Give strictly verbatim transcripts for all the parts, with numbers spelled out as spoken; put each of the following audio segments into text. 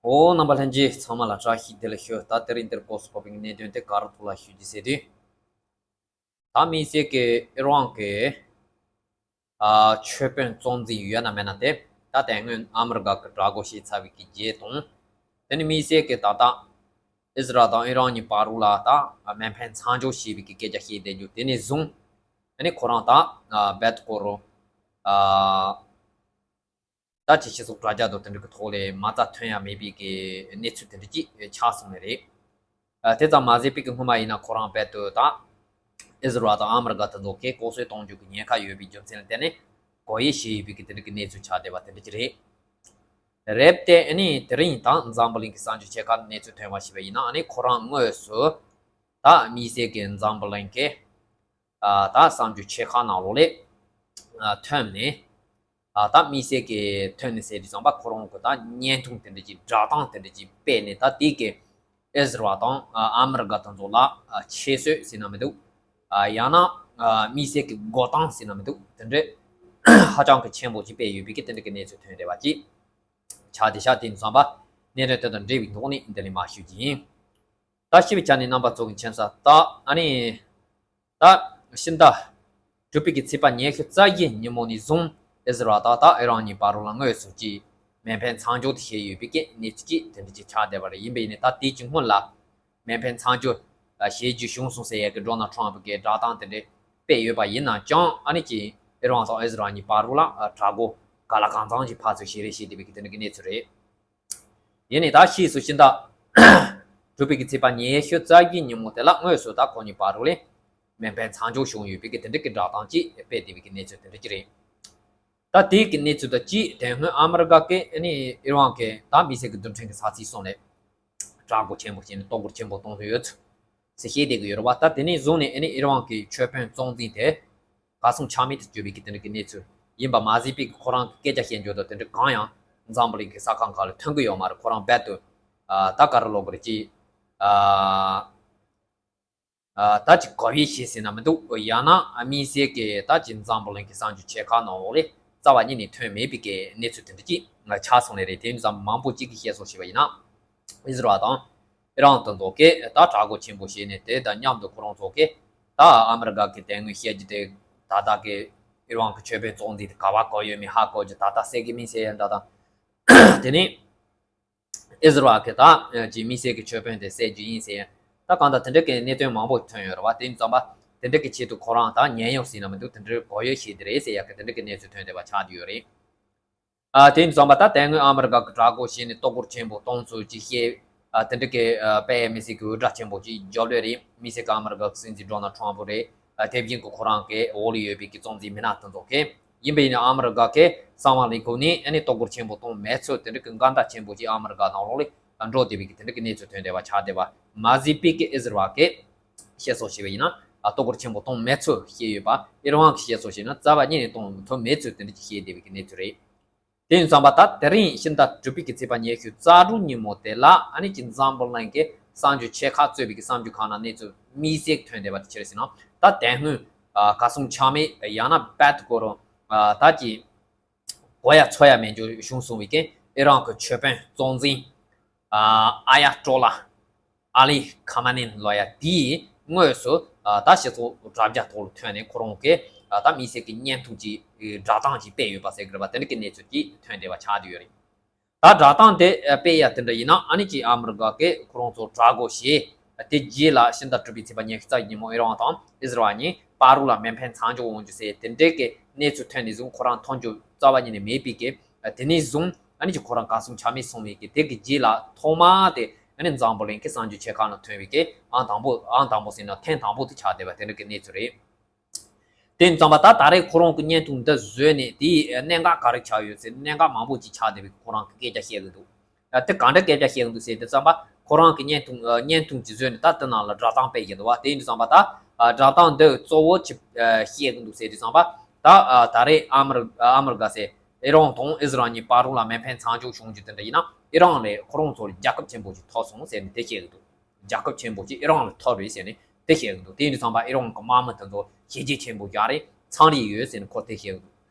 ཨོ། རྣམ་པ་ལྷན་རྒྱས་ཚང་མ་ལ་བཀྲ་ཤིས་བདེ་ལེགས་ཞུ། ད་དེ་རིང་འདིར་སྐོར་སུ་ཕོག་པའི་གནད་དོན་དེ་ག་རུ་ཐུགས་ལ་ཞུ་རྒྱུ་ཟེར་དུས། ད་དམིགས་བསལ་གྱི་ཨི་རན་གྱི་ཨ་ཆོས་དཔོན་གཙོ་འཛིན་ཡོད་ན་མེད་ན་དེ། ད་དེ་སྔོན་ཨ་མི་རི་ཀ་གི་དྲག་རྒོལ་བྱས་ཚར་བའི་གི་རྗེས་དང་། དེ་ནི་དམིགས་བསལ་གྱི་ད་ལྟ་ཨི་ཟི་རལ་དང་ཨི་རན་གཉིས་བར་དུ་ལ་ད་མེ་འཕེན་མཚམས་འཇོག་བྱས་པའི་གི་སྐད་ཆ་བཤད་བསྡད་རྒྱུ་དེ་ནས་བཟུང་། ཨ་ནི་ཁོ་རང་ད་ཨ་རྦད་དེ་སྐོར་རུ་ཨ། ད་ཅི་སྤྱི་ཚོགས་དྲ་རྒྱ་དང་དེ་འདྲ་གི་ཐོག་ལས་མ་རྩ་ཐོན་ཡ་མེད་པའི་གི་གནས་ཚུལ་དེ་འདྲ་ཅིག་ཆགས་སོང་ནི་རེད། ཨ། དེ་ཙམ་མ་ཟད་པའི་གི་སྔོན་མ་ཡིན་ན་ཁོ་རང་རྦད་དེ་ད་ཨི་ཟི་རལ་དང་ཨ་མི་རི་ཀ་དེ་ཚོ་གིས་ལྐོག་གསོད་གཏོང་རྒྱུ་གི་ཉེན་ཁ་ཡོད་པའི་རྒྱུ་མཚན་ལ་བརྟེན་ནས་དགོས་ཡས་བྱས་ཡོད་པའི་གི་དེ་འདྲ་གི་གནས་ཚུལ་ཆགས་བསྡད་པ་དེ་འདྲ་ཅིག་རེད། རེད་དེ། ཨ་ནི་དེ་རིང་ད་འཛམ་བུ་གླིང་གི་གསར་འགྱུར་ཆེ་ཁག་གནས་ཚུལ་ཐོན་པ་ཞིག་ཡིན་ན། ཨ་ནི་ཁོ་རང་དངོས་སུ་ད་དམིགས་བསལ་གྱི་འཛམ་བུ་གླིང་གི་ཨ། ད་གསར་འགྱུར་ཆེ་ཁག་ནང་ལོགས་ལས་ཨ་ཐོན་ནས། ཨ། ད་དམིགས་བསལ་གྱི་ཐོན་ནས་ཟེར་དུས་ཙམ་པ་ཁོ་རང་གི་ད་བརྙན་ཐུང་དེ་འདྲ་ཅིག་སྒྲ་གདངས་དེ་འདྲ་ཅིག་སྤེལ་ནས། ད་དེ་གི་ཨི་ཟི་རལ་དང་ཨ་ཨ་མི་རི་ཀ་དེ་ཚོ་ལ་ཨ་ཆེ་བསྟོད་ཟེར་ན་མི་འདུག་ཨ། ཡང་ན་ཨ་དམིགས་བསལ་གྱི་མགོ་བཏང་ཟེར་ན་མི་འདུག་དེ་འདྲ་ཧ་ཅང་གི་ཆེན་པོ་ཅིག་སྤེལ་ཡོད་པའི་གི་དེ་འདྲ་གི་གནས་ཚུལ་ཐོན་བསྡད་པ་ཅིག་ཆགས་བསྡད་ཤག་དེ་ཡིན་ཙམ་པ་གནད་དོན་དེ་དང་འབྲེལ་བའི་ཐོག་ནས་འདི་ལས་མར་ཞུ་རྒྱུ་ཡིན། ད་ཞུས་པའི་ཆ་ནས་རྣམ་པ་ཚོ་གི་མཁྱེན་གསལ་ལྟར། ཨ་ནི་ད་ཕྱི་ཟླ་དྲུག་པའི་གི་ཚེས་པ་ཉི་ཤུ་རྩ་བཞི་ཉིན་མོ་ནས་བཟུང་ཨི་ཟི་རལ་དང་ད་ཨི་རན་གཉིས་བར་དུ་ལ་དངོས་སུ་ཅིག་མེ་འཕེན་མཚམས་འཇོག་དེ་བྱས་ཡོད་པའི་གི་གནས་ཚུལ་ཅིག་དེ་འདྲ་ཅིག་ཆགས་བསྡད་པ་རེད། ཡིན་པ་ཡིན་ནའི་ད་དེའི་གི་སྔོན་ལ་མེ་འཕེན་མཚམས་འཇོག་བྱེད་རྒྱུ་བྱུང་སོང་ཟེར་ཡ་གི་ཌོ་ནལ་ཊམ་གི་བསྒྲགས་གཏམ་དེ་འདྲ་སྤེལ་ཡོད་པ་ཡིན་ན་ཅང་། ཨ་ནི་ཅིག་ཨི་རན་དང་ཨི་ཟི་རལ་གཉིས་བར་དུ་ལ་དྲག་རྒོལ་ག་ལ་གང་འཚམ་ཞིག་ཕར་ཚུར་བྱས་རེད་ཞེས་བསྡད་པའི་གི་དེ་འདྲ་གི་གནས་ཚུལ་རེད། ཡིན་ནའི་ད་ཕྱིས་སུ་ཕྱི་ཟླ་དྲུག་པའི་གི་ཚེས་པ་ཉི་ཤུ་རྩ་བཞི་ཉིན་མོ་དེ་ལ་དངོས་སུ་ད་ཁོ་གཉིས་བར་དུ་ལས་མེ་འཕེན་མཚམས་འཇོག་བྱུང་ཡོད་པའི་གི་དེ་འདྲ་གི་བསྒྲགས་གཏམ་ཅིག་སྤེལ་བསྡད་པའི་གི་གནས་ཚུལ་དེ་འདྲ་ཅིག་རེད། ད་དེའི་གི་གནས་ཚུལ་དང་གཅིག་དེ་སྔོན་ཨ་མི་རི་ཀ་གི་ཨ་ནི་ཨི་རན་གི་ད་དམིགས་བསལ་གི་རྡུལ་ཕྲན་གི་ས་ཚིགས་སོང་ནས་དྲག་རྒོལ་ཆེན་པོ་བྱས་ནས་གཏོར་རྒོལ་ཆེན་པོ་གཏོང་གི་ཡོད་ཚུལ་ཟེར་བཤད་བསྡད་གི་ཡོད་རེད་བ། ད་དེ་ནས་བཟུང་ནས་ཨ་ནི་ཨི་རན་གི་ཆོས་དཔོན་གཙོ་འཛིན་དེ་གར་སོང་ཆ་མེད་དུ་གྱུར་བའི་གི་དེ་འདྲ་གི་གནས་ཚུལ་ཡིན་པ་མ་ཟད་པའི་གི་ཁོ་རང་གི་སྐད་ཆ་བཤད་རྒྱུ་དང་དེ་འདྲ་གང་ཡང་འཛམ་བུ་གླིང་གི་ས་ཁག་འགའ་ལ་ཐོན་གི་ཡོད་མ་རེད། ཁོ་རང་རྦད་དེ་ཨ་ད་ག་རེ་ལབ་དགོས་རེད། ཅིག་ཨ་ཨ་ད་ཅིག་དགོས་ཡས་བྱས་ཟེར་ན་མི་འདུག་ཡང་ན་དམིགས་བསལ་གི་ད་ཅིག་འཛམ་བུ་གླིང་གི་གསར་འགྱུར་ཆེ་ཁག་ནང་ལོགས་ལས་རྩ་བ་ཉིད་ནས་ཐོན་མེད་པའི་གི་གནས་ཚུལ་དེ་འདྲ་ཅིག་ཆགས་སོང་ནི་རེད། དེ་ཡིན་ཙང་མང་པོ་ཅིག་གིས་བཤད་སྲོལ་ཞིག་ཡིན་ན། ཨི་ཟི་རལ་དང་ཨི་རན་དེ་ཚོ་གིས་ད་དྲག་རྒོལ་ཆེན་པོ་བྱས་ནས། དེ་དང་མཉམ་དུ་ཁོ་རང་ཚོ་གིས་ད་ཨ་མི་རི་ཀ་གི་དེ་སྔོན་བཤད་རྒྱུ་དེ། ད་ལྟ་གི་ཨི་རན་གི་ཆོས་དཔོན་གཙོ་འཛིན་དེ་ག་པར་བཀོད་ཡོད་མེད་ཧ་གོ་རྒྱུ། ད་ལྟ་བསད་གི་མིན་ཟེར་ཡ་འདྲ་དང་། དེ་ནས་ཨི་ཟི་རལ་གི་ད་ཅིག་དམིགས་བསལ་གི་ཆོས་དཔོན་དེ་བསད་རྒྱུ་ཡིན་ཟེར་ཡ། ད་གང་ལྟར་དེ་འདྲ་གི་གནད་དོན་མང་པོ་ཐོན་ཡོད་རེད་བ། དེ་ཡིན་ཙམ་པ་དེ་འདྲ་གི་ཆེད་དུ་ཁོ་རང་ད་ཉེན་གཡོལ་ཟེར་ན་མི་འདུག་དེ་འདྲའི་དགོས་ཡོད་བྱས་དེ་རེད་ཟེར་ཡ་གི་དེ་འདྲ་གི་གནས་ཚུལ་ཐོན་བསྡད་པ་ཆགས་བསྡད་ཡོད་རེད། ཨ། དེ་ཡིན་ཙམ་པ་ད་དེ་སྔོན་ཨ་མི་རི་ཀ་གི་དྲག་རྒོལ་བྱས་ནས་གཏོར་རྒོལ་ཆེན་པོ་གཏོང་ཚུལ་ཅིག་བཤད། ཨ། དེ་འདྲ་གི་ཨ་དཔེ་མི་སྲིད་ཀྱི་འུར་སྒྲ་ཆེན་པོ་ཅིག་རྒྱབ་ལོས་རེད། དམིགས་བསལ་གྱི་ཨ་མི་རི་ཀ་གི་སྲིད་འཛིན་ཌོ་ནལ་ཊམ་པོ་རེད། ཨ། དེ་བཞིན་གྱི་ཁོ་རང་གི་འོག་ལ་ཡོད་པའི་གི་གཙོ་འཛིན་མི་སྣ་དེ་ཚོ་གིས། ཡིན་པ་ཡིན་ན་ཨ་མི་རི་ཀ་གི་གསང་བ་ལས་ཁུངས་ནས་ཨ་ནི་གཏོར་རྒོལ་ཆེན་པོ་གཏོང་མེད་ཚུལ་དེ་འདྲ་གི་འགལ་ཟླ་ཆེན་པོ་ཅིག་ཨ་མི་རི་ཀ་ནང་ལོགས་ལ་འགྲོ་བསྡད་པའི་གི་དེ་འདྲ་གི་གནས་ཚུལ་ཐོན་བསྡད་པ་ཆགས་བསྡད་པ་མ་ཟད་པའི་གི་ཨི་ཟི་རལ་གིས་བཤད་སྲོལ་བྱས་པ་ཡིན་ན། ཨ། གཏོར་རྒོལ་ཆེན་པོ་གཏོང་མེད་ཚུལ་བཤད་ཡོད་པ། ཨི་རན་གྱིས་བཤད་སྲོལ་བྱས་ན་རྩ་བ་ཉིད་ནས་གཏོང་ཐུབ་མེད་ཚུལ་དེ་འདྲ་ཅིག་བཤད་བསྡད་པའི་གི་གནས་ཚུལ་རེད། དེ་ཡིན་ཙམ་པ་ད་དེ་རིང་ཕྱི་ཟླ་དྲུག་པའི་གི་ཚེས་པ་ཉི་ཤུ་རྩ་དྲུག་ཉིན་མོ་དེ་ལ་ཨ་ནི་ཅིག་འཛམ་བུ་གླིང་གི་གསར་འགྱུར་ཆེ་ཁག་གཙོས་པའི་གི་གསར་འགྱུར་ཁག་ནང་གནས་ཚུལ་དམིགས་བསལ་ཐོན་བསྡད་པ་དེ་ཅི་རེད་ཟེར་ན། ད་དེ་སྔོན་ཨ་གར་སོང་ཆ་མེད་ཡང་ན་རྦད་དེ་སྐོར་རུ་ཨ་ད་ཅིག་གོ་ཡ་ཚོར་ཡ་མེད་རྒྱུ་བྱུང་སོང་བའི་གི་ཨི་རན་གྱི་ཆོས་དཔོན་གཙོ་འཛིན་ཨ་ཨ་ཡ་ཏོ་ལ་ཨ་ལི་ཁ་མ་ནིན་ལབ་ཡ་དེས་དངོས་སུ་ཨ་ད་སྤྱི་ཚོགས་དྲ་རྒྱ་ཐོག་ལ་ཐོན་ནས་ཁོ་རང་གིས་ཨ་ད་དམིགས་བསལ་གྱི་བརྙན་ཐུང་ཅིག་བསྒྲགས་གཏམ་ཅིག་སྤེལ་ཡོད་པ་ཟེར་གི་རེད་པ། དེ་འདྲ་གི་གནས་ཚུལ་ཅིག་ཐོན་བསྡད་པ་ཆགས་བསྡད་ཡོད་རེད། ད་བསྒྲགས་གཏམ་དེ་ཨ་སྤེལ་ཡ་དེ་འདྲ་ཡིན་ན། ཨ་ནི་ཅིག་ཨ་མི་རི་ཀ་གིས་ཁོ་རང་ཚོ་དྲག་རྒོལ་བྱས། དེ་རྗེས་ལ་ཕྱི་ཟླ་དྲུག་པའི་ཚེས་པ་ཉི་ཤུ་རྩ་གཉིས་ཉིན་མོ་ཨི་རན་དང་ཨི་ཟི་རལ་གཉིས་བར་དུ་ལ་མེ་འཕེན་མཚམས་འཇོག་འོང་རྒྱུ་ཟེར་དེ་འདྲའི་གི་གནས་ཚུལ་ཐོན་ནས་བཟུང་ཁོ་རང་མཐོང་རྒྱུ་རྩ་བ་ཉིད་ནས་མེད་པའི་གི། དེ་ནས་བཟུང་ཨ་ནི་ཅིག་ཁོ་རང་གར་སོང་ཆ་མེད་སོང་བའི་གི་དེ་གི་རྗེས་ལ་ཐོག་མ་དེ་ཨ་ནི་འཛམ་བུ་གླིང་གི་གསར་འགྱུར་ཆེ་ཁག་ནང་ཐོན་བའི་གི་ཨང་དང་པོ། ཨང་དང་པོ་ཟེར་ན་ཐེངས་དང་པོ་དེ་ཆགས་བསྡད་པ་དེ་འདྲ་གི་གནས་ཚུལ་རེད། དེ་ཡིན་ཙམ་པ་ད་ད་རེས་ཁོ་རང་གི་བརྙན་ཐུང་འདི་བཟོས་ནས་དེའི་གནད་འགག་ག་རེ་ཆགས་ཡོད་ཟེར། གནད་འགག་མང་པོ་ཅིག་ཆགས་བསྡད་པའི་ཁོ་རང་གི་སྐད་ཆ་བཤད་གི་འདུག་ཨ། དེ་ག་འདྲ་སྐད་ཆ་བཤད་གི་འདུག་ཟེར་དུས་ཙམ་པ་ཁོ་རང་གི་བརྙན་ཐུང་ཨ་བརྙན་ཐུང་ཅིག་བཟོས་ནས་ད་དེ་ནང་ལ་བསྒྲགས་གཏམ་སྤེལ་གྱི་འདུག་བ། དེ་ཡིན་དུས་ཙམ་པ་ད་ཨ་བསྒྲགས་གཏམ་འདི་གཙོ་བོ་ཅིག་ཨ་བཤད་གི་འདུག་ཟེར་དུས་ཙམ་པ་ད་ཨ་ད་རེས་ཨ་མི་རི་ཨ་མི་རི་ཀ་ཟེར། ཨི་རན་དང་ཨི་ཟི་རལ་གཉིས་བར་དུ་ལ་མེ་འཕེན་མཚམས་འཇོག་བྱུང་རྒྱུ་དེ་འདྲ་ཡིན་ན་ཨི་རན་ལས་ཁོ་རང་ཚོར་རྒྱལ་ཁབ་ཆེན་པོ་ཅིག་ཐོབ་སོང་ཟེར་ནས་དེ་བཤད་གི་འདུག་རྒྱལ་ཁབ་ཆེན་པོ་ཅིག་ཨི་རན་ལ་ཐོབ་རེད་ཟེར་ནས་དེ་བཤད་གི་འདུག་དེ་ཡིན་དུས་ཙམ་པ་ཨི་རན་གྱི་དམག་མི་དེ་ཚོ་བྱས་རྗེས་ཆེན་པོ་རྒྱག་རེད། ཚང་རེ་ཡོད་ཟེར་ནས་ཁོ་དེ་བཤད་གི་འདུག་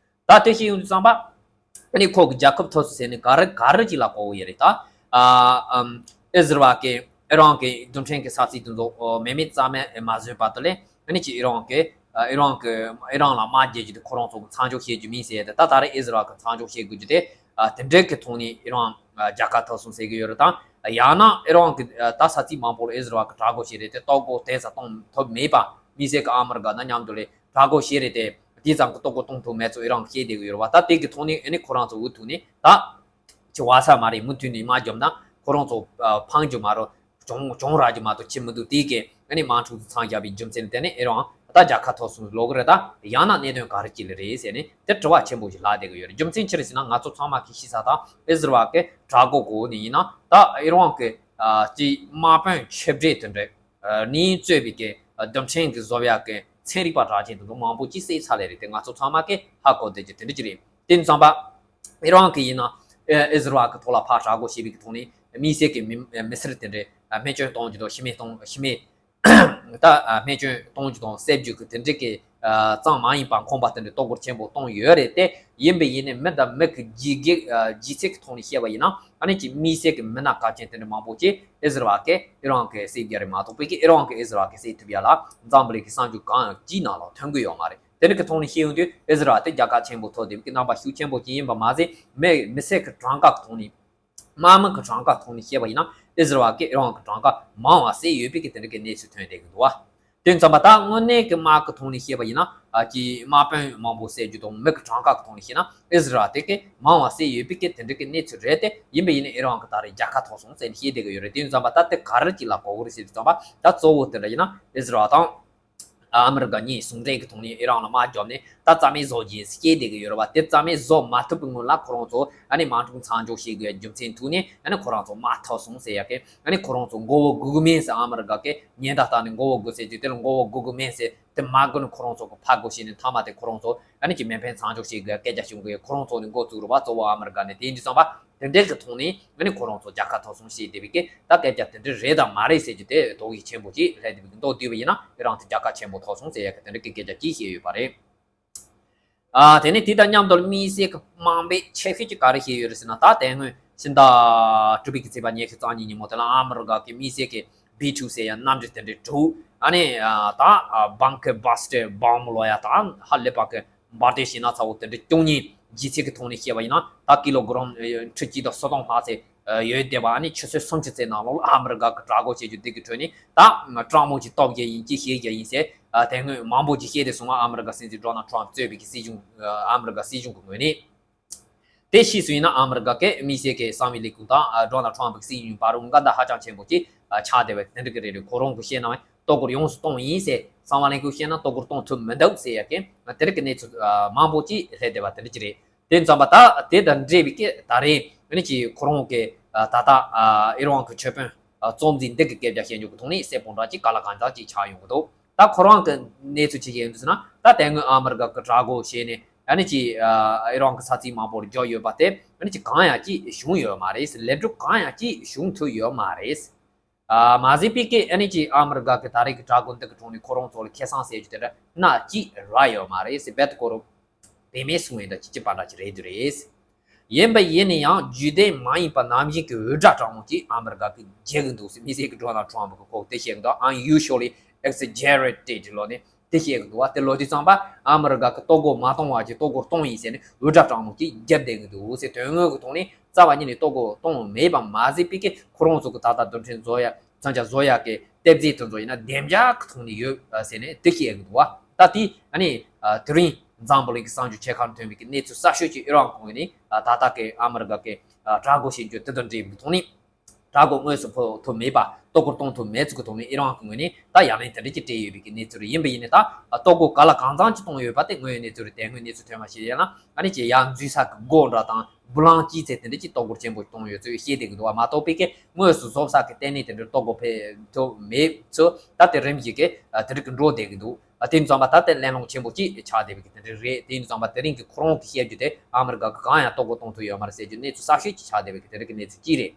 ད་དེ་བཤད་ཡོང་དུས་ཙམ་པ་ཨ་ནི་ཁོ་གི་རྒྱལ་ཁབ་ཐོབ་སོང་ཟེར་ནས་ག་རེ་ག་རེ་ཅིག་ལ་གོ་གི་ཡོད་རེད། ད་ ཨ་ཨམ་ཨི་ཟི་རལ་གྱི་ཨི་རན་གྱི་རྡུལ་ཕྲན་གྱི་ས་ཚིགས་དེ་ཚོ་མེ་མེད་རྩ་མེད་མ་བཟོས་བར་དུ་ལས་ཨ་ནི་ཅི་ཨི་རན་གྱི་ཨི་རན་གྱི་ཨི་རན་ལ་དམག་རྒྱག་རྒྱུ་དེ་ཁོ་རང་ཚོ་མཚམས་འཇོག་བྱེད་རྒྱུ་མིན་ཟེར་ཡ་དེ། ད་ད་རེས་ཨི་ཟི་རལ་གྱི་མཚམས་འཇོག་བྱེད་དགོས་རྒྱུ་དེ་དེ་འདྲའི་གི་ཐོག་ནས་ཨི་རན་རྒྱལ་ཁ་ཐོབ་སོང་ཟེར་གྱི་ཡོད་རེད། དང་ཡང་ན་ཨི་རན་གྱི་ད་ས་ཚིགས་མང་པོ་ལ་ཨི་ཟི་རལ་གྱི་དྲག་རྒོལ་བྱས་རེད་དེ། ལྟོ་གོས་དེ་ཙམ་གཏོང་ཐུབ་མེད་པ། དམིགས་བསལ་གྱི་ཨ་མི་རི་ཀ་དང་མཉམ་དུ་ལས་དྲག་རྒོལ་བྱས་རེད་དེ། དེ་ཙམ་གྱི་ལྟོ་གོས་གཏོང་ཐུབ་མེད་ཚུལ་ཨི་རན་གྱིས་བཤད་བསྡད་ཀྱི་ཡོད་རེད་བ། ད་དེ་གི་ཐོག་ནས་ཨ་ནི་ཁོ་རང་ཚོ་འུ་ཐུག་ནས་ད་ཅི་བ་ས་མ་རེད། མུ་མཐུད་ནས་དམག་རྒྱབ་ན་ཁོ་རང་ཚོ་ཨ་ཕང་རྒྱུ་མ་རེད། གྱོང་གྱོང་རག་རྒྱུ་མ་གཏོགས་ཅི་མི་འདུག་དེ་གས་ཨ་ནི་དམག་འཁྲུག་མཚམས་བཞག་པའི་རྒྱུ་མཚན་དེ་ནི་ཨི་རན་ད་རྒྱལ་ཁ་ཐོབ་སོང་ལོག་གི་རེད། ད་ཡང་ན་གནད་དོན་ག་རེ་ཅིག་ལ་རེད་ཟེར་ནས་དེ་དྲི་བ་ཆེན་པོ་ཞིག་ལྷག་བསྡད་ཀྱི་ཡོད་རེད། རྒྱུ་མཚན་ཅི་རེད་ཟེར་ན། ང་ཚོ་ཚང་མ་གིས་ཤེས་ས་དང་ཨི་ཟི་རལ་གྱི་དྲག་རྒོལ་གོ་ནས་ཡིན་ན་ད་ཨི་རན་གྱི་ཨ་ཅི་དམག་དཔོན་ཆེ་གྲས་དེ་འདྲ་ནས་གཙོས་པའི་གི་རྡུལ་ཕྲན་གྱི་བཟོ་ཡག་གི་ཚན་རིག་པ་གྲགས་ཅན་དེ་ཚོ་མང་པོ་ཅིག་བསད་ཚར་ལེ་རེད་དེ། ང་ཚོ་ཚང་མ་གིས་ཧ་གོ་བསྡད་རྒྱུ་དེ་འདྲ་ཅིག་རེད། དེ་ཙམ་པ་ཨི་རན་གྱི་ཡིན་ན་ཨི་ཟི་རལ་གྱི་ཐོག་ལ་ཕར་དྲག་རྒོལ་བྱས་པའི་གི་ཐོག་ནས་དམིགས་བསལ་གྱི་མི་མི་སེར་དེ་འདྲ་རྨས་སྐྱོན་གཏོང་རྒྱུ་དང་ཤི་རྨས་གཏོང་ཤི་རྨས་ད་རྨས་སྐྱོན་གཏོང་རྒྱུ་དང་བསད་རྒྱུ་གི་དེ་འདྲ་གི་ཨ་ཙམ་མ་ཡིན་པར་ཁང་པ་དེ་འདྲ་གཏོར་རྒོལ་ཆེན་པོ་བཏང་ཡོད་རེད་དེ། ཡིན་པས་ཡིན་ནའི་མི་དང་མི་གི་ལྗིད་སྐྱེད་ཨ་ལྗིད་ཚད་ཀྱི་ཐོག་ནས་བཤད་པ་ཡིན་ན་ཨ་ནི་ཅིག་དམིགས་བསལ་གྱི་མི་སྣ་གལ་ཆེན་དེ་འདྲ་མང་པོ་ཅིག་ཨི་ཟི་རལ་གྱིས་ཨི་རན་གྱིས་བསད་རྒྱུ་རེད་མ་གཏོགས་པའི་གི་ཨི་རན་གྱིས་ཨི་ཟི་རལ་གྱིས་བསད་ཐུབ་ཡ་ལ་འཛམ་བུ་གླིང་གི་གསར་འགྱུར་གང་ཡང་ཅིའི་ནང་ལ་ཐོན་གྱི་ཡོད་མ་རེད། དེ་འདྲ་གི་ཐོག་ནས་བཤད་ཡོང་དུས་ཨི་ཟི་རལ་དེ་རྒྱལ་ཁ་ཆེན་པོ་ཐོབ་བསྡད་པའི་གི་རྣམ་པ་ཤུགས་ཆེན་པོ་ཅིག་ཡིན་པ་མ་ཟད། མི་མི་སེར་གྱི་གྲངས་ཀ་གི་ཐོག་ནས། དམག་མི་གི་གྲངས་ཀ་ཐོག་ནས་བཤད་པ་ཡིན་ན་ཨི་ཟི་རལ་གྱིས་ཨི་རན་གྱི་གྲངས་ཀ་མང་བ་བསད་ཡོད་པའི་གི་དེ་འདྲ་གི་གནས་ཚུལ་ཐོན་བསྡད་ཀྱི་འདུག་བ། དེ་ཙམ་པ་ད་དངོས་གནས་ཀྱི་དམག་གི་ཐོག་ནས་བཤད་པ་ཡིན་ན་ཨ་ཅི་དམག་དཔོན་མང་པོ་བསད་རྒྱུ་དང་མི་གི་གྲངས་ཀ་གི་ཐོག་ནས་བཤད་ན་ཨི་ཟི་རལ་དེ་གི་མང་བ་བསད་ཡོད་པའི་གི་དེ་འདྲ་གི་གནས་ཚུལ་རེད་དེ། ཡིན་པས་ཡིན་ནའི་ཨི་རན་གྱིས་ད་རེས་རྒྱལ་ཁ་ཐོབ་སོང་ཟེར་ནས་བཤད་བསྡད་ཀྱི་ཡོད་རེད། དེ་ཙམ་པ་ད་དེ་ག་རེ་ཅིག་ལ་གོ་གི་རེད་ཟེར་དུས་ཙམ་པ་ད་གཙོ་བོ་དེ་འདྲ་ཡིན་ན་ཨི་ཟི་རལ་དང་། ཨ་མི་རི་ཀ་གཉིས་ཟུང་འབྲེལ་གྱི་ཐོག་ནས་ཨི་རན་ལ་དམག་རྒྱབ་ནས་ད་རྩ་མེད་བཟོ་རྒྱུ་ཡིན་ཟེར་བཤད་བསྡད་ཀྱི་ཡོད་རེད་བ། དེ་རྩ་མེད་བཟོ་མ་ཐུབ་པའི་སྔོན་ལ་ཁོ་རང་ཚོ་ཨ་ནི་དམག་འཁྲུག་མཚམས་འཇོག་བྱེད་དགོས་རྒྱུ་མཚན་ཐུག་ནས་ཨ་ནི་ཁོ་རང་ཚོ་དམག་ཐོབ་སོང་ཟེར་ཡ་གི་ཨ་ནི་ཁོ་རང་ཚོ་མགོ་བོ་སྒུར་གི་མིན་ཟེར། ཨ་མི་རི་ཀ་གི་ཉེན་བརྡ་བཏང་ནས་མགོ་བོ་སྒུར་ཟེར་རྒྱུ་དེ་ལ་མགོ་བོ་སྒུར་གི་མིན་ཟེར། དེ་མ་སྒུར་ནས་ཁོ་རང་ཚོ་གི་ཕར་སྒུར་བྱས་ནས་མཐའ་མ་དེ་ཁོ་རང་ཚོ་ཨ་ནི་ཀྱི་མེ་འཕེན་མཚམས་འཇོག་བྱེད་དགོས་སྐད་ཆ་བྱུང་གི་ཁོ་རང་ཚོ་ནས་འགོ་བཙུགས་རེད་བ། གཙོ་བོ་ཨ་མི་རི་ཀ་ནས། དེ་ཡིན་དུས་ཙམ་པ་དེ་འདྲའི་གི་ཐོག་ནས་ཨ་ནི་ཁོ་རང་ཚོ་རྒྱལ་ཁ་ཐོབ་སོང་ཞེས་བསྡད་པའི་སྐད་ད་སྐད་ཆ་དེ་འདྲ་རེད་དང་མ་རེད་ཟེར་རྒྱུ་དེ་དོགས་ཡིག་ཆེན་པོ་ཅིག་སླེབས་བསྡད་པའི་མདོག་བསྡུས་པ་ཡིན་ན་ཨི་རན་དེ་རྒྱལ་ཁ་ཆེན་པོ་ཐོབ་སོང་ཟེར་ཡ་གི་དེ་འདྲ་གི་སྐད་ཆ་ཅིག་བཤད་ཡོད་པ་རེད། ཨ་དེ་ནས་དེ་དང་མཉམ་དུ་དམིགས་བསལ་གྱི་དམག་འབེན་ཆེ་ཤོས་ཀྱི་ག་རེ་བཤད་ཡོད་རེད་ཟེར་ན། ད་དེ་སྔོན་ཕྱི་ཟླ་དྲུག་པའི་གི་ཚེས་པ་ཉི་ཤུ་རྩ་གཉིས་ཉིན་མོ་དེ་ལ་ཨ་མི་རི་ཀ་གི་དམིགས་བསལ་གྱི་བི་ཊུ་ཟེར་ཡ་གནམ་གྲུ་དེ་འདྲའི་དྲུག་ཨ་ནི་ད་bunker buster bomb ལོ་ཡ་ད་ཧ་ལས་པ་གི་འབར་མདེལ་ཞེད་སྣང་ཚ་བོ་དེ་འདྲ་བཅུ་གཉིས་ལྗིད་ཚད་ཀྱི་ཐོག་ནས་བཤད་པ་ཡིན་ན་ད་ཀི་ལོ་གྲམ་ཁྲི་གཅིག་དང་སུམ་སྟོང་ལྷག་ཙམ་ཡོད་བསྡད་པ། ཨ་ནི་ཆུ་ཚོད་སུམ་ཅུ་ཙམ་ནང་ལོགས་ལ་ཨ་མི་རི་ཀ་གི་དྲག་རྒོལ་བྱེད་རྒྱུ་དེ་གི་ཁྲོད་ནས་ད་སྤྲང་མོ་ཅིག་སྟོབས་རྒྱས་ཡིན་གྱི་ཤེས་རྒྱ་ཡིན་ཟེར་དེ་སྔོན་མང་པོ་ཅིག་བཤད་དེ་སོང་བ། ཨ་མི་རི་ཀ་སྲིད་འཛིན་ཌོ་ནལ་ཊམ་གཙོས་པའི་གི་སྲིད་གཞུང་ཨ་མི་རི་ཀ་སྲིད་གཞུང་གི་ངོས་ནས། དེ་ཕྱིས་སུ་ཡིན་ན་ཨ་མི་རི་ཀ་གི་དམིགས་བསལ་གྱི་གསང་བའི་ལས་ཁུངས་དང་ཨ་ཌོ་ནལ་ཊམ་གྱི་སྲིད་གཞུང་བར་འགལ་ཟླ་ཧ་ཅང་ཆེན་པོ་ཅིག་ཨ་ཆགས་བསྡད་པ་དེ་འདྲ་གི་རེད། རེད། ཁོ་རང་གིས་བཤད་ན་ལྟོ་གོས་ཡོངས་སུ་གཏོང་ཡིན་ཟེར། གསང་བ་ལས་ཁུངས་བཤད་ན་ལྟོ་གོས་གཏོང་ཐུབ་མི་འདུག་ཟེར་ཡ་གི་དེ་འདྲ་གི་གནས་ཚུལ་ཨ་མང་པོ་ཅིག་སླེབས་བསྡད་པ་དེ་འདྲ་ཅིག་རེད། དེ་ཙམ་པ་ད་དེ་དང་འབྲེལ་བའི་སྐད་ད་རེས་ཨ་ནི་ཅིག་ཁོ་རང་གི་ཨ་ད་ལྟ་ཨ་ཨི་རན་གྱི་ཆོས་དཔོན་ཨ་རྩོམ་འཛིན་འདི་གི་སྐད་ཆ་བཤད་རྒྱུ་གི་ཐོག་ནས་གསལ་པོ་འདྲ་ཅིག་ག་ལ་གང་འཚམ་ཅིག་ཆགས་ཡོང་གི་འདུག་ད་ཁོ་རང་གི་གནས་ཚུལ་ཅིག་ཡིན་ཟེར་ན། ད་དེ་སྔོན་ཨ་མི་རི་ཀ་གི་དྲག་རྒོལ་བྱས་ནས་ཨ་ནི་ཅིག་ཨ་ཨི་རན་གྱི་ས་ཚིགས་མང་པོར་རྒྱག་ཡོད་པ་དེ་ཨ་ནི་ཅིག་གང་ཡང་ཅིག་བྱུང་ཡོད་མ་རེད། ལེགས་གྲུབ་གང་ཡང་ཅིག་བྱུང་ཐུབ་ཡོད་མ་རེད། ཨ་མ་ཟད་པའི་གི་ཨ་ནི་ཅིག་ཨ་མི་རི་ཀ་གི་ད་རེས་ཀྱི་དྲག་རྒོལ་འདི་གི་དྲུང་ནས་ཁོ་རང་ཚོ་ལ་ཁེ་བཟང་ཟེར་རྒྱུ་དེ་འདྲ་སྣ་གཅིག་རག་ཡོད་མ་རེད་ཟེར་རྦད་དེ་ཁོ་རང་བེད་མེད་སོང་བའི་འདྲ་ཅིག་ཅིག་པ་འདྲ་ཅིག་རེད་འདུག་རེད། ཡིན་པ་ཡིན་ན་ཡང་རྒྱུད་ལྡན་མ་ཡིན་པ་ནང་བཞིན་གྱི་འུར་སྒྲ་དྲག་མོ་ཅིག་ཨ་མི་རི་ཀ་གིས་རྒྱག་གི་འདུག་ཟེར་དམིགས་བསལ་གྱི་ཌོ་ནལ་ཊམ་གྱིས་ཁོ་དེ་བཤད་གི་འདུག Unusually exaggerated ལོ་ནས། དེ་བཤད་ཀྱི་འདུག་བ། དེ་ལོ་དུས་ཙམ་པ་ཨ་མི་རི་ཀ་གི་ལྟོ་གོས་མ་གཏོང་བ་ཅིག་ལྟོ་གོས་གཏོང་ཡིན་ཟེར་ནས་འུར་སྒྲ་དྲག་མོ་ཅིག་བརྒྱབ་བསྡད་ཀྱི་འདུག་ཟེར། དོན་དངོས་ཀྱི་ཐོག་ནས་རྩ་བ་ཉིད་ནས་ལྟོ་གོས་གཏོང་མེད་པ་མ་ཟད་པའི་གི་ཁོ་རང་ཚོ་གི་ད་ལྟ་རྡུལ་ཕྲན་བཟོ་ཡ་མཚོན་ཆ་བཟོ་ཡ་གི་གཏེར་རྫས་དེ་ཚོ་ཡིན་ན་བདེ་འཇགས་ཀྱི་ཐོག་ནས་ཡོད་ཟེར་ནས་དེ་བཤད་ཀྱི་འདུག་བ། ད་དེ་ཨ་ནི་དེ་རིང་འཛམ་བུ་གླིང་གི་གསར་འགྱུར་ཆེ་ཁག་ཐོན་པའི་གི་གནས་ཚུལ་གསར་ཤོས་ཅིག་ཨི་རན་གྱི་ངོས་ནས་ད་ལྟ་གི་ཨ་མི་རི་ཀ་གི་དྲག་རྒོལ་བྱེད་རྒྱུ་དེ་དང་འབྲེལ་བའི་ཐོག་ནས། དྲག་རྒོལ་དངོས་སུ་ཕོག་ཐུབ་མེད་པ། ལྟོ་གོས་གཏོང་ཐུབ་མེད་ཚུལ་གྱི་ཐོག་ནས་ཨི་རན་གྱི་ངོས་ནས་ད་ཡ་ལན་དེ་འདྲ་ཅིག་སྤྲད་ཡོད་པའི་གི་གནས་ཚུལ་རེད། ཡིན་པ་ཡིན་ནའི་ད་ལྟོ་གོས་ག་ལ་གང་འཚམ་ཅིག་གཏོང་ཡོད་པ་དེ་དངོས་ཡོད་གནས་ཚུལ་རེད། དེ་སྔོན་གནས་ཚུལ་ཐོན་པ་ཞིག་ཡིན་ན་ཨ་ནི་ཅིག་ཡར་འཛུལ་ས་གི་སྒོ་འདྲ་དང་སྦུག་ལམ་གཅིག་ཚད་དེ་འདྲ་ཅིག་ལྟོ་གོས་ཆེན་པོ་གཏོང་ཡོད་ཚུལ་བཤད་བསྡད་ཀྱི་འདུག་བ། མ་གཏོགས་པའི་གི་དངོས་སུ་བཟོ་ས་གི་ལྟེ་གནས་དེ་འདྲ་ལྟོ་གོས་ཕེབས་ཐུབ་མེད་ཚུལ་ད་དེ་རིམ་བཞིན་གི་དེ་འདྲ་གི་འགྲོ་བསྡད་ཀྱི་འདུག་དེ་ཡིན་ཙང་པ་ད་དེ་གླེང་སློང་ཆེན་པོ་ཅིག་ཆགས་བསྡད་པའི་གི་དེ་འདྲ་རེད། དེ་ཡིན་ཙང་པ་དེ་རིང་གི་ཁོ་རང་གི་བཤད་རྒྱུ་དེ་ཨ་མི་རི་ཀ་གི་གང་ཡང་ལྟོ་གོས་གཏོང་ཐུབ་ཡོད་མ་རེད་ཟེར་རྒྱུ་གནས་ཚུལ་གསར་ཤོས་ཅིག་ཆགས་བསྡད་པའི་གི་དེ་རིང་གི་གནས་ཚུལ་ཅིག་རེད།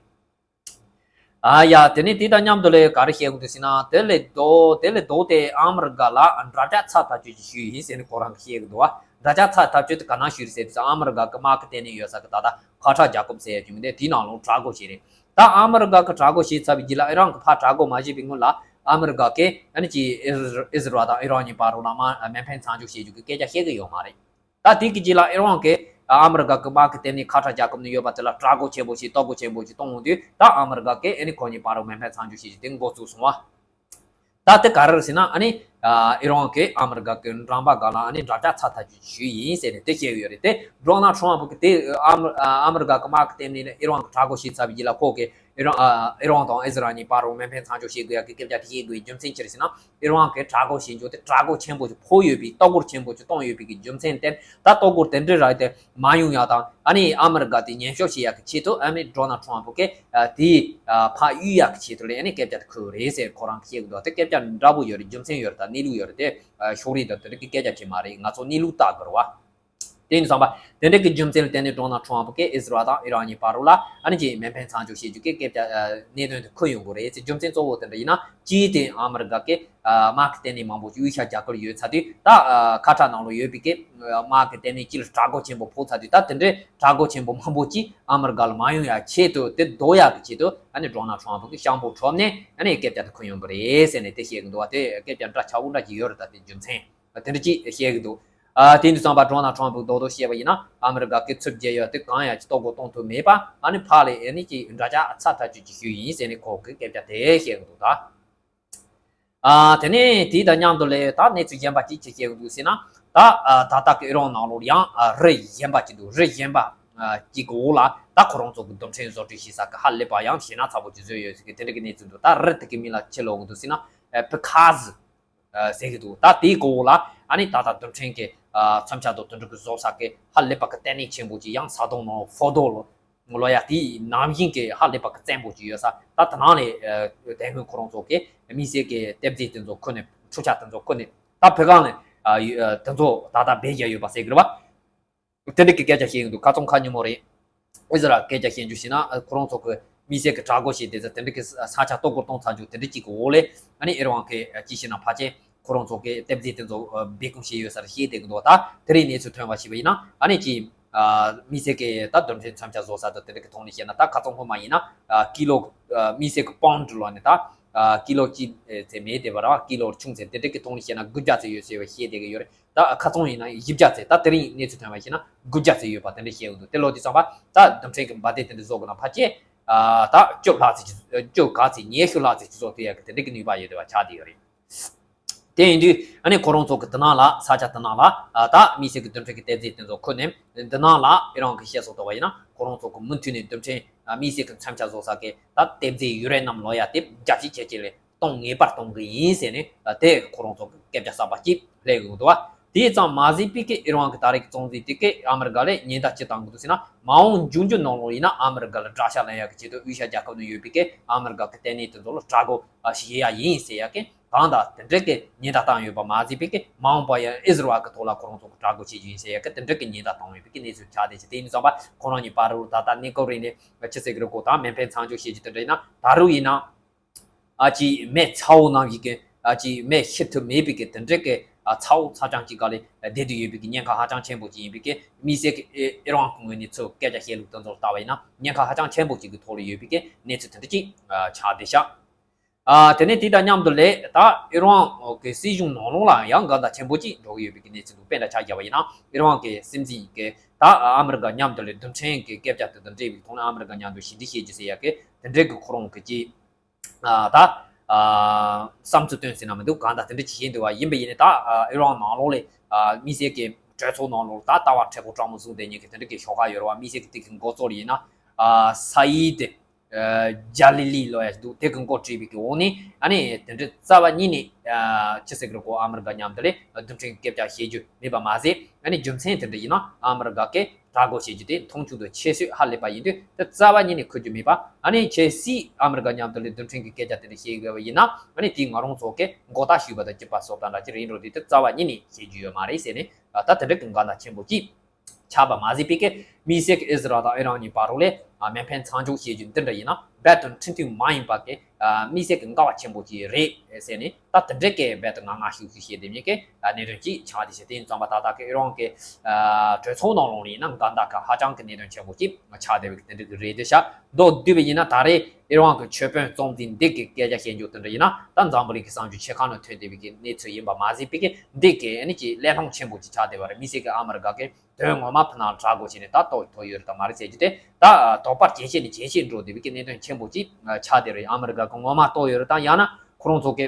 ཨ་ཡ། དེ་ནས་དེ་དང་མཉམ་དུ་ལས་ག་རེ་བཤད་དགོས་འདུག་ཟེར་ན། དེ་ལས་ལྡོག་དེ་ལས་ལྡོག་སྟེ་ཨ་མི་རི་ཀ་ལ་འདྲ་འདྲ་ཚ་ཐག་ཆོད་ཅིག་ཞུས་ཡིན་ཟེར་ནས་ཁོ་རང་གིས་བཤད་ཀྱི་འདུག་བ། དྲ་ཇག་ཚ་ཐབས་ཇུས་དེ་ག་ནང་ཞུགས་རེད་ཟེར་དུས་ཨ་མི་རི་ཀ་གི་དམག་གི་ལྟེ་གནས་ཡོད་ས་གི་ད་ལྟ་ཁ་ཏྲ་རྒྱལ་ཁབ་ཟེར་ཡ་ཅིག་ཡོད་དེ་དེའི་ནང་ལོགས་དྲག་རྒོལ་བྱས་རེད། ད་ཨ་མི་རི་ཀ་གི་དྲག་རྒོལ་བྱས་ཚར་བའི་རྗེས་ལ་ཨི་རན་གི་ཕར་དྲག་རྒོལ་མ་བྱས་པའི་སྔོན་ལ་ཨ་མི་རི་ཀ་གིས་ཨ་ནི་ཅིག་ཨི་ཟི་རལ་དང་ཨི་རན་གཉིས་བར་ལ་མ་མེ་འཕེན་མཚམས་འཇོག་བྱེད་རྒྱུ་གི་སྐད་ཆ་བཤད་གི་ཡོད་མ་རེད། ད་དེ་གི་རྗེས་ལ་ཨི་རན་གྱིས་ཨ་མི་རི་ཀ་གི་དམག་གི་ལྟེ་གནས་ཁ་ཏྲ་རྒྱལ་ཁབ་ནང་ཡོད་པ་དེ་ལ་དྲག་རྒོལ་ཆེན་པོ་ཞིག་སྟོབས་རྒོལ་ཆེན་པོ་ཞིག་གཏོང་འོང་དུས་ད་ཨ་མི་རི་ཀ་གིས་ཨ་ནི་ཁོ་གཉིས་བར་དུ་མེ་འཕེན་མཚམས་འཇོག་བྱེད་རྒྱུ་དེ་འགོ་བཙུགས་སོང་བ། ད་དེ་ག་རེ་རེད་ཟེར་ན་ཨ་ནི་ཨི་རན་གྱིས་ཨ་མི་རི་ཀ་གི་འགྲམ་པ་སྒང་ལ་ཨ་ནི་དྲ་ཇག་ཚ་ཐབས་ཇུས་ཞུས་ཡིན་ཟེར་ནས་དེ་བཤད་ཡོད་རེད་དེ། ཌོ་ནལ་ཊམ་ཕ་གིས་དེ་ཨ་མི་ཨ་མི་རི་ཀ་གི་དམག་གི་ལྟེ་གནས་ནས་ཨི་རན་གྱིས་དྲག་རྒོལ་བྱས་ཚར་བའི་རྗེས་ལ་ཁོ་གིས་ཨི་རན་ཨ་ཨི་རན་དང་ཨི་ཟི་རལ་གཉིས་བར་དུ་མེ་འཕེན་མཚམས་འཇོག་བྱེད་དགོས་ཡག་གི་སྐད་ཆ་དེ་བཤད་དགོས་རྒྱུ་མཚན་ཅི་རེད་ཟེར་ན། ཨི་རན་གྱིས་དྲག་རྒོལ་བྱེད་རྒྱུ་དེ་དྲག་རྒོལ་ཆེན་པོ་ཞིག་ཕོག་ཡོད་པའི་སྟོབས་སྐོར་ཆེན་པོ་ཞིག་བཏང་ཡོད་པའི་གི་རྒྱུ་མཚན་བརྟེན་ད་སྟོབས་སྐོར་དེ་འདྲའི་ར་དེ་མ་ཡོང་ཡག་དང་ཨ་ནི་ཨ་མི་རི་ཀ་དེ་ཉེན་སྐྱོབ་བྱེད་ཡག་གི་ཆེད་དུ་ཨ་ནི་ཌོ་ནལ་ཊམ་ཕ་གིས་དེ་ཕར་གཡུག་ཡག་གི་ཆེད་དུ་ལ་ཨ་ནི་སྐད་ཆ་དེ་ཁུར་རེད་ཟེར་ཁོ་རང་གིས་བཤད་གི་འདུག་དེ་སྐད་ཆ་འདྲ་པོ་ཡོད་རེད། རྒྱུ་མཚན་ཡོད་རེད། ད་གནས་ལུགས་ཡོད་རེད་དེ། ཕྱོགས་རིས་དང་དེ་འདྲ་གི་སྐད་ཆ་དེ་མ་རེད། ང་ཚོ་གནས་ལུགས་ལྟ་དགོས་རེད་བ། དེ་ཡིན་དུས་ཙམ་པ་དེ་འདྲ་གི་རྒྱུ་མཚན་ལ་བརྟེན་ནས་ཌོ་ནལ་ཊམ་ཕ་གིས་ཨི་ཟི་རལ་དང་ཨི་རན་གཉིས་བར་ལ་ཨ་ནི་ཅིག་མེ་འཕེན་མཚམས་འཇོག་བྱེད་རྒྱུ་གི་སྐད་ཆ་ཨ་གནད་དོན་དེ་འཁོད་ཡོང་གི་རེད་ཟེར། རྒྱུ་མཚན་གཙོ་བོ་དེ་འདྲ་ཡིན་ན་ཅིའི་སྟེང་ཨ་མི་རི་ཀ་གི་ཨ་དམག་གི་ལྟེ་གནས་མང་པོ་ཅིག་དབུས་ཤར་རྒྱ་གར་ཡོད་ཚར་དུས་ད་ཨ་ཁ་ཏྲ་ནང་ལ་ཡོད་པའི་གི་ཨ་དམག་གི་ལྟེ་གནས་གཅིག་ལ་དྲག་རྒོལ་ཆེན་པོ་ཕོག་ཚར་དུས་ད་དེ་འདྲའི་དྲག་རྒོལ་ཆེན་པོ་མང་པོ་ཅིག་ཨ་མི་རི་ཀ་ལ་མ་ཡོང་ཡག་ཆེད་དུ་དེ་ཟློག་ཡག་གི་ཆེད་དུ་ཨ་ནི་ཌོ་ནལ་ཊམ་ཕ་གིས་ཤམ་བུ་ཁྲོམ་ནས་ཨ་ནི་སྐད་ཆ་དེ་འཁོད་ཡོང་གི་རེད་ཟེར་ནས་དེ་བཤད་གི་འདུག་བ། དེ་སྐད་ཆ་འདྲ་ཆགས་པོ་འདྲ་ཅིག་ཡོད་རེད། ད་དེ་རྒྱུ་མཚན་དེ་འདྲ་ཅིག་བཤད་གི་འདུག་ཨ་དེ་ཡིན་དུས་ཙམ་པ་ཌོ་ནལ་ཊམ་ཕ་གིས་རྡོག་རྡོག་བཤད་པ་ཡིན་ན་ཨ་མི་རི་ཀ་གིས་ཚུར་རྒྱལ་ཡག་དེ་གང་ཡང་ཅིག་གཏོར་རྒོལ་གཏོང་ཐུབ་མེད་པ་ཨ་ནི་ཕར་ལ་ཨ་ནི་ཅིག་དྲ་ཇག་ཚ་ཐག་ཆོད་ཅིག་ཞུས་ཡིན་ཟེར་ནས་ཁོ་གིས་སྐད་ཆ་དེ་བཤད་གི་འདུག་ད། ཨ་དེ་ནས་དེ་དང་མཉམ་དུ་ལས་ད་གནས་ཚུལ་གཞན་པ་ཅིག་ཅིག་བཤད་གི་འདུག་ཟེར་ན་ད་ཨ་ད་ལྟ་གི་ཨི་རན་ནང་ལོགས་ཡང་ཨ་རི་གཞན་པ་ཅིག་འདུག་རི་གཞན་པ་ཨ་ཅིག་གི་འོག་ལ་ད་ཁོ་རང་ཚོ་གི་རྡུལ་ཕྲན་བཟོ་སྐྲུན་བྱེད་ས་གི་ཧ་ལས་པ་ཡང་ཞེད་སྣང་ཚ་པོ་ཅིག་བཟོས་ཡོད་ཟེར་གི་དེ་འདྲ་གི་གནས་ཚུལ་འདུག་ད་རི་དེ་གི་མིང་ལ་ཅི་ལབ་གི་འདུག་ཟེར་ན་ཨ་པི་ཁ་ཟི་ཨ་ཟེར་གི་འདུག་ད་དེའི་གི་འོག་ལ་ཨ་ནི་ད་ལྟ་རྡུལ་ཕྲན་གི་ཨ་མཚོན་ཆ་དང་དེ་འདྲ་གི་བཟོ་ས་གི་ཧ་ལས་པ་གི་ལྟེ་གནས་ཆེན་པོ་ཅིག་ཡང་ས་དོང་ནང་ཧྥོ་རྡོ་ལོ། ལོ་ཡ་དེའི་ནང་བཞིན་གྱི་ཧ་ལས་པ་གི་བཙན་པོ་ཅིག་ཡོད་ས་ད་དེ་ནང་ལས་དེ་སྔོན་ཁོ་རང་ཚོ་གི་དམིགས་བསལ་གྱི་ལྟེབ་རྫས་དེ་ཚོ་ཁུར་ནས་འཕྲུལ་ཆས་དེ་ཚོ་ཁུར་ནས་ད་བོད་ཁང་ནས་དེ་ཚོ་ད་ལྟ་སྦས་བཞག་ཡོད་པ་ཟེར་གི་རེད་བ། དེ་འདྲ་གི་སྐད་ཆ་བཤད་ཡོང་དུས་ཁ་ཚོང་ཁ་ཉིན་མོ་རེད། ཨི་ཟི་རལ་སྐད་ཆ་བཤད་རྒྱུ་ཞིག་ན་ཁོ་རང་ཚོ་གི་དམིགས་བསལ་གྱི་དྲག་རྒོལ་བྱས་དེ་ཚོ་དེ་འདྲ་གི་ས་ཆ་གཏོར་རྒོལ་གཏོང་ཚར་རྒྱུ་དེ་འདྲ་གཅིག་གི་འོག་ལས་ཨ་ནི་ཨི་རན་གྱི་ཅི་ཞིག་ན་ཕལ་ཆེར་ཁོ་རང་ཚོ་གི་ལྟེབ་རྫས་དེ་ཚོ་སྦས་སྐུང་བྱས་ཡོད་ས་རེད་བཤད་བསྡད་གི་འདུག་ད་དེ་རིང་གནས་ཚུལ་ཐོན་པ་ཞིག་ཡིན་ན་ཨ་ནི་ཅི། དམིགས་བསལ་གྱི་ད་རྡུལ་ཕྲན་མཚོན་ཆ་བཟོ་ས་དང་དེ་འདྲ་གི་ཐོག་ནས་བཤད་ན་ད་ཁ་ཚོང་ཁོ་མ་ཡིན་ན་ཀི་ལོ་དམིགས་བསལ་གྱི་པའུན་ཌི་ལོ་ནས་ད་ཀི་ལོ་གཅིག་ཚད་མེད་དེ་བར་ཀི་ལོ་ཆུང་ཚད་དེ་འདྲ་གི་ཐོག་ནས་བཤད་ན་དགུ་བརྒྱ་ཚད་ཡོད་ཟེར་བ་བཤད་བསྡད་ཀྱི་ཡོད་རེད། ད་ཁ་ཚོང་ཡིན་ན་བཞི་བརྒྱ་ཚད་ད་དེ་རིང་གནས་ཚུལ་ཐོན་པ་བཤད་ན་དགུ་བརྒྱ་ཚད་ཡོད་པ་དེ་འདྲ་བཤད་ཡོང་འདུག་དེ་ལོ་དུས་ཙམ་པ་ད་རྡུལ་ཕྲན་གྱི་འབར་མདེལ་དེ་འདྲ་བཟོ་དགོས་ན་ཕལ་ཆེར་ད་བཅོ་ལྷག་ཚད་ཀྱི་བཅོ་ག་ཚད་ཉི་ཤུ་ལྷག་ཚད་ཀྱི་བཟོ་ཐུབ་ཡག་གི་དེ་འདྲ་གི་ནུས་པ་ཡོད་བསྡད་པ་ཆགས་བསྡད་ཡོད་རེད། དེ་ཡིན་དུས་ཨ་ནི་ཁོ་རང་ཚོ་གི་དེ་ནང་ལ་ས་ཆ་དེ་ནང་ལ་ཨ་ད་དམིགས་བསལ་གྱི་རྡུལ་ཕྲན་གྱི་ལྟེབ་རྫས་དེ་ཚོ་ཁུར་ནས་འདི་ནང་ལ་ཨི་རན་གྱིས་བཤད་སྲོལ་བཏོད་པ་ཡིན་ན་ཁོ་རང་ཚོ་གི་མུ་མཐུད་ནས་རྡུལ་ཕྲན་ཨ་དམིགས་བསལ་གྱི་མཚོན་ཆ་བཟོ་ས་གི་ད་ལྟེབ་རྫས་ཡུ་རེ་ནམ་ལོ་ཡ་དེ་རྒྱ་ཆེ་ཇེ་ཆེ་ལ་གཏོང་ངེས་པར་གཏོང་གི་ཡིན་ཟེར་ནས་ཨ་དེ་ཁོ་རང་ཚོ་གི་སྐད་ཆ་གསར་པ་གཅིག་སླེབས་ཡོང་འདུག་བ། དེ་ཙམ་མ་ཟད་པའི་གི་ཨི་རན་གྱི་ད་རེས་ཀྱི་བཙོན་འཛུལ་དེ་གི་ཨ་མི་རི་ཀ་ལ་ཉེན་བརྡ་ཅི་བཏང་གི་འདུག་ཟེར་ན་མ་འོངས་མཇུག་འབྲས་ནང་ལོགས་ཡིན་ན་ཨ་མི་རི་ཀ་ལ་དགྲ་ཤ་ལེན་ཡག་གི་ཆེད་དུ་དབུས་ཤར་རྒྱལ་ཁབ་ནང་ཡོད་པའི་གི་ཨ་མི་རི་ཀ་གི་ལྟེ་གནས་དེ་ཚོ་ལ་དྲག་རྒོལ་ཞིག་བྱེད་ཡག་ཡིན་ཟེར་ཡག་གི་གང་ལྟར་དེ་འདྲའི་གི་ཉེན་བརྡ་བཏང་ཡོད་པ་མ་ཟད་པའི་གི་མ་འོངས་པ་ཡང་ཨི་ཟི་རལ་གི་ཐོག་ལ་ཁོ་རང་ཚོ་གི་དྲག་རྒོལ་བྱེད་རྒྱུ་ཡིན་ཟེར་ཡག་གི་དེ་འདྲའི་གི་ཉེན་བརྡ་བཏང་ཡོད་པའི་གི་གནས་ཚུལ་ཆགས་བསྡད་ཅིང་། དེ་ཡིན་ཙང་པ་ཁོ་རང་གཉིས་བར་དུ་ད་ལྟ་གནས་སྐབས་རིང་ནས་ཅི་ཟེར་གི་རེད་གོ་ད་མེ་འཕེན་མཚམས་འཇོག་བྱེད་རྒྱུ་དེ་འདྲ་ཡིན་ན་ད་རུང་ཡིན་ན། ཨ་ཅིག་མེ་ཚ་བོ་ནང་བཞིན་གྱི་ཨ་ཅིག་མེ་ཤི་ཐུབ་མེད་པའི་གི་དེ་འདྲའི་གི་ཨ་ཚ་བོ་ཚ་གྲང་ཅིག་ག་ལས་བསྡད་དུ་ཡོད་པའི་གི་ཉེན་ཁ་ཧ་ཅང་ཆེན་པོ་ཅིག་ཡིན་པའི་གི་དམིགས་བསལ་གི་ཨི་ཨི་རན་གི་ངོས་ནས་ཚུར་སྐད་ཆ་བཤད་ལུགས་དེ་ཚོར་ལྟ་བ་ཡིན་ན་ཉེན་ཁ་ཧ་ཅང་ཆེན་པོ་ཅིག་གི་ཐོག་ལ་ཡོད་པའི་གི་གནས་ཚུལ་དེ་འདྲ་ཅིག་ཨ་ཆགས་བསྡད་ཤག་ཨ་དེ་ནས་དེ་དང་མཉམ་དུ་ལས་ད་ཨི་རན་གི་སྲིད་གཞུང་ནང་ལོགས་ལ་ཡང་འགལ་ཟླ་ཆེན་པོ་ཅིག་འགྲོ་གི་ཡོད་པའི་གི་གནས་ཚུལ་འདུག་དཔེ་འདྲ་ཆ་བཞག་པ་ཡིན་ན་ཨི་རན་གི་སྲིད་འཛིན་གི་ད་ཨ་མི་རི་ཀ་མཉམ་དུ་ལས་རྡུལ་ཕྲན་གི་སྐད་ཆ་དེ་དང་འབྲེལ་བའི་ཐོག་ནས་ཨ་མི་རི་ཀ་མཉམ་དུ་ཞི་འགྲིག་བྱེད་རྒྱུ་ཟེར་ཡག་གི་དེ་འདྲའི་གི་ཁོ་རང་གི་ཅིག་ཨ་ད་ཨ་བསམ་ཚུལ་བཏོན་ཟིན་ན་མི་འདུག་གང་ལྟར་དེ་འདྲ་ཅིག་བཤད་འདུག་བ། ཡིན་པ་ཡིན་ནའི་ད་ཨ་ཨི་རན་ནང་ལོགས་ལས་ཨ་དམིགས་བསལ་གྱི་གྲོས་ཚོགས་ནང་ལོགས་ད་ལྟ་བ་མཁྲེགས་པོ་སྤྲང་མོ་བཟུང་བསྡད་མཁན་གྱི་དེ་འདྲ་གི་ཤོག་ཁག་ཡོད་རེད་བ། དམིགས་བསལ་གྱི་དེ་གི་འགོ་གཙོ་ཡིན་ན་ཨ་ས་ཡིད་ཨ་ཇ་ལི་ལི་ལབ་ཡ་ཞིག་འདུག་དེ་གི་འགོ་ཁྲིད་པའི་གི་འོག་ནས་ཨ་ནི་དེ་འདྲ་རྩ་བ་ཉིད་ནས་ཨ་ཅི་ཟེར་གི་རེད་གོ་ཨ་མི་རི་ཀ་མཉམ་དུ་ལས་རྡུལ་ཕྲན་གྱི་སྐད་ཆ་བཤད་རྒྱུ་མེད་པ་མ་ཟད་ཨ་ནི་རྒྱུ་མཚན་དེ་འདྲ་ཡིན་ན་ཨ་མི་རི་ཀ་གི་དྲག་རྒོལ་བྱེད་རྒྱུ་དེ་མཐོང་ཆུང་དང་ཁྱད་གསོད་ཧ་ལས་པ་ཡིན་དུས་དེ་རྩ་བ་ཉིད་ནས་འཁུར་རྒྱུ་མེད་པ། ཨ་ནི་ཁྱེད་སྲིད་ཨ་མི་རི་ཀ་མཉམ་དུ་ལས་རྡུལ་ཕྲན་གྱི་སྐད་ཆ་དེ་འདྲ་བཤད་དགོས་པ་ཡིན་ན་ཨ་ནི་དེས་ང་རང་ཚོ་གི་མགོ་བཏགས་ཞུས་པ་དང་གཅིག་པ་སོགས་དང་འདྲ་ཅིག་རེད་འགྲོ་དུས་དེ་རྩ་བ་ཉིད་ནས་བཤད་རྒྱུ་ཡོད་མ་རེད་ཟེར་ནས་ད་དེ་འདྲ་གི་འགལ་ཟླ་ཆེན་པོ་ཅིག་ཆགས་པ་མ་ཟད་པའི་གི་དམིགས་བསལ་གྱི་ཨི་ཟི་རལ་དང་ཨི་རན་གཉིས་བར་ལ་མེ་འཕེན་མཚམས་འཇོག་བྱེད་རྒྱུ་འདི་འདྲ་ཡིན་ན་རྦད་དེ་འཕྲིན་ཐུང་མ་ཡིན་པ་གི་ དམིགས་བསལ་གྱི་དགའ་བ་ཆེན་པོ་ཅིག་རེད་ཟེར་ནས། ད་དེ་འདྲའི་གི་རྦད་དེ་ངང་ངམ་ཤུགས་ཤུགས་བཤད་བསྡད་མཁན་གྱི་གནད་དོན་ཅིག་ཆགས་བསྡད་ཤག་དེ་ཡིན་ཙང་མ་ད་ལྟ་གི་ཨི་རན་གྱི་གྲོས་ཚོགས་ནང་ལོགས་ལ་ཡིན་ན་འགལ་ཟླ་གི་ཧ་ཅང་གི་གནད་དོན་ཆེན་པོ་ཅིག་ཆགས་བསྡད་པའི་དེ་འདྲ་གི་རེད་བསྡད་ཤག་མདོར་བསྡུས་པ་ཡིན་ན་ད་རེས་ཨི་རན་གྱི་ཆོས་དཔོན་གཙོ་འཛིན་འདི་གི་སྐད་ཆ་བཤད་རྒྱུ་དེ་འདྲ་ཡིན་ན། ད་འཛམ་བུ་གླིང་གི་གསར་འགྱུར་ཆེ་ཁག་ནང་ཐོན་བསྡད་པའི་གི་གནས་ཚུལ་ཡིན་པ་མ་ཟད་པའི་གི་འདི་གི་ཨ་ནི་ཅིག་གླེང་སློང་ཆེན་པོ་ཅིག་ཆགས་བསྡད་པ་རེད། དམིགས་བསལ་གྱི་ཨ་མི་རི་ཀ་གི་དོན་ངོ་མ་ཕུ་ནང་དྲག་དགོས་བྱས་ནས་ད་ཐོག་ཐོག་ཡོད་རེད་དམ་མ་རེད་ཟེར་རྒྱུ་དེ། ད་དོགས་པ་ཇེ་ཆེ་ནས་ཇེ་ཆེ་འགྲོ་བསྡད་པའི་གི་གནད་དོན་ཆེན་པོ་ཅིག་ཆགས་བསྡད་རེད། ཨ་མི་རི་ཀ་གི་ངོ་མ་གཏོར་ཡོད་རེད་དམ། ཡང་ན་ཁོ་རང་ཚོ་གི་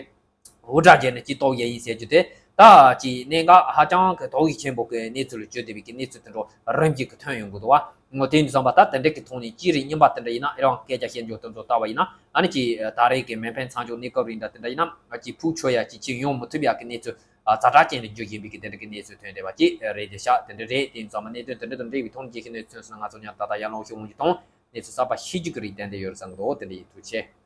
འུར་སྒྲ་བརྒྱབ་ནས་ཅིག་གཏོར་ཡས་ཡིན་ཟེར་རྒྱུ་དེ། ད་ཅིག་གནད་འགག་ཧ་ཅང་གི་དོགས་ཡིག་ཆེན་པོ་གི་གནས་ཚུལ་ལ་གྱུར་བསྡད་པའི་གི་གནས་ཚུལ་དེ་འདྲ་རིམ་གྱིས་གི་ཐོན་ཡོང་གི་འདུག་བ། ངོ་དེ་ཡིན་དུས་ཙམ་པ་ད་དེ་འདྲ་གི་ཐོག་ནས་གཅིག་རེ་གཉིས་པ་དེ་འདྲ་ཡིན་ན། ཨི་རན་སྐད་ཆ་བཤད་རྒྱུ་དེ་ཚོ་ལྟ་བ་ཡིན་ན། ཨ་ནི་ཅིག་ད་རེས་ཀྱི་མེ་འཕེན་མཚམས་འཇོག་གནས་སྐབས་རིང་དང་དེ་འདྲ་ཡིན་ན། ཅིག་ཕུགས་ཆོད་ཡ་ཅིག་ཅིག་ཡོང་མི་ཐུབ་ཡ་གི་གནས་ཚུལ་ཛ་དྲག་ཅན་དུ་འགྱུར་བཞིན་པའི་གི་དེ་འདྲ་གི་གནས་ཚུལ་ཐོན་བསྡད་པ་ཅིག་རེད་བསྡད་ཤག་དེ་འདྲ་རེད། དེ་ཡིན་ཙང་མ་གནད་དོན་དེ་འདྲ་དང་འབྲེལ་བའི་ཐོག་ནས་ཅིག་གི་གནས་ཚུལ་ཐོན་སོང་ན་ང་ཚོ་མཉམ་དུ་ད་ལྟ་ཡར་ལངས་ཤོག་འོང་རྒྱུ་དང་། གནས་ཚུལ་གསར་པ་ཤེས་རྒྱུ་གི་རེ་བ་དེ་འདྲ་ཡོད་བསམ་གི་འདུག་དེ་འདྲ་ཡིན། ཐུགས་རྗེ་ཆེ།